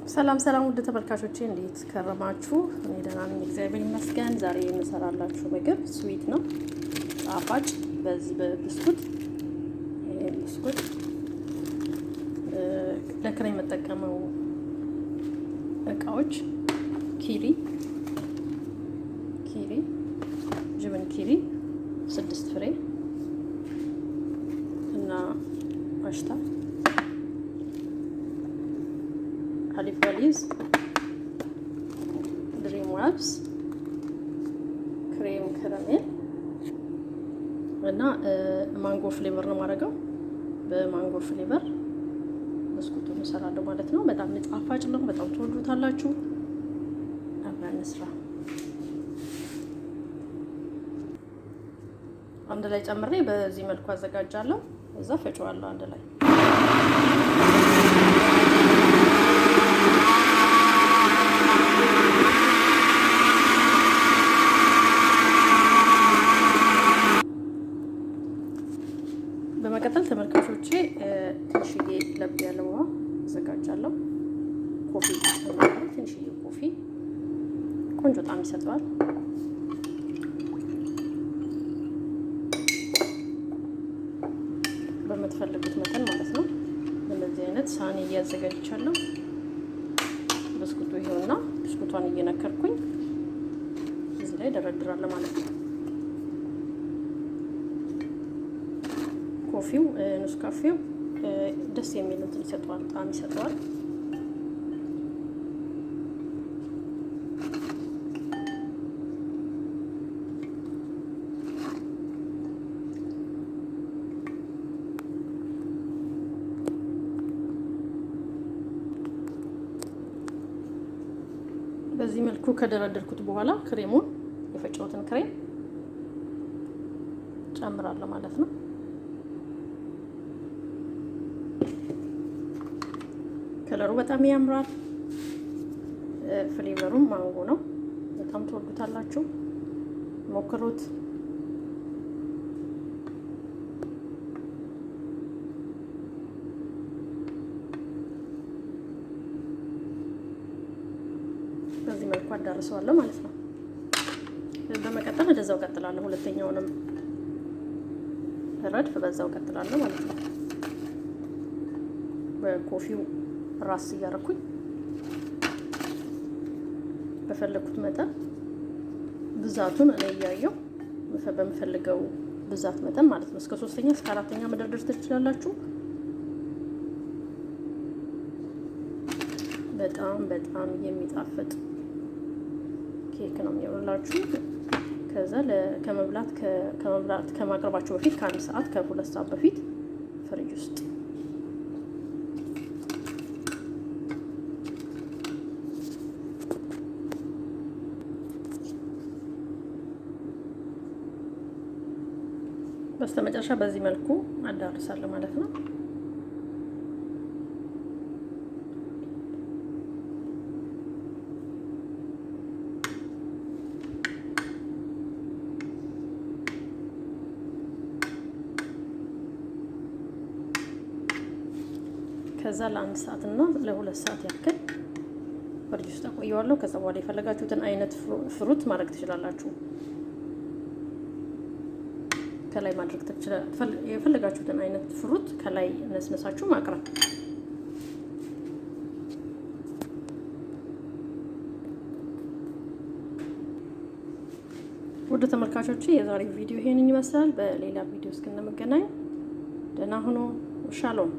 ሰላም ሰላም ውድ ተመልካቾቼ፣ እንዴት ከረማችሁ? እኔ ደህና ነኝ፣ እግዚአብሔር ይመስገን። ዛሬ የምሰራላችሁ ምግብ sweet ነው፣ ጣፋጭ። በዚህ በብስኩት፣ ይሄ ብስኩት ለክሬም የምጠቀመው እቃዎች ኪሪ፣ جبن ኪሪ 6 ፍሬ እና قشطة፣ حليب غليظ፣ Dream Whips፣ cream caramel እና mango flavor ነው የማደርገው። በ mango flavor ብስኩቱን እሰራለሁ ማለት ነው። በጣም ጣፋጭ ነው። በጣም ትወዱታላችሁ። አብረን እንስራ። አንድ ላይ ጨምሬ በዚህ መልኩ አዘጋጃለሁ። እዛ ፈጨዋለሁ አንድ ላይ። በመቀጠል ተመልካቾቼ፣ ትንሽዬ ለብ ያለ ውሃ አዘጋጃለሁ። Coffee ጨምራለሁ። ትንሽዬ coffee ቆንጆ ጣዕም ይሰጠዋል። በምትፈልጉት መጠን ማለት ነው። እንደዚህ አይነት ሳህኒ እያዘጋጅቻለሁ። ብስኩቱ ይሄውና፣ ብስኩቷን እየነከርኩኝ እዚህ ላይ ደረድራለሁ ማለት ነው። Coffee ው፣ ኔስካፌው ደስ የሚል እንትን ይሰጠዋል፣ ጣዕም ይሰጠዋል። በዚህ መልኩ ከደረደርኩት በኋላ ክሬሙን፣ የፈጨሁትን ክሬም ጨምራለሁ ማለት ነው። Color ኡ በጣም ያምራል። Flavor ኡም ማንጎ ነው። በጣም ትወዱታላችሁ። ሞክሩት። በዚህ መልኩ አዳርሰዋለሁ ማለት ነው። በመቀጠል እንደዛው ቀጥላለሁ። ሁለተኛውንም ረድፍ በዛው ቀጥላለሁ ማለት ነው። በ coffee ው ራስ እያደረኩኝ በፈለኩት መጠን፣ ብዛቱን እኔ እያየው በምፈልገው ብዛት መጠን ማለት ነው። እስከ ሶስተኛ፣ እስከ አራተኛ መደርደር ትችላላችሁ። በጣም በጣም የሚጣፍጥ ኬክ ነው የሚሆንላችሁ። ከዛ ከመብላት ከማቅረባችሁ በፊት ከ1 ሰዓት፣ ከ2 ሰዓት በፊት ፍሪጅ ውስጥ። በስተመጨረሻ በዚህ መልኩ አዳርሳለሁ ማለት ነው። ከዛ ለ1 ሰዓት እና ለ2 ሰዓት ያክል ፍሪጅ ውስጥ አቆየዋለሁ። ከዛ በኋላ የፈለጋችሁትን አይነት fruit ማድረግ ትችላላችሁ። ከላይ ማድረግ የፈለጋችሁትን አይነት fruit ከላይ ነስነሳችሁ ማቅረብ። ውድ ተመልካቾች፣ የዛሬው ቪዲዮ ይሄንን ይመስላል። በሌላ ቪዲዮ እስክንገናኝ ደህና ሁኑ። ሻሎም።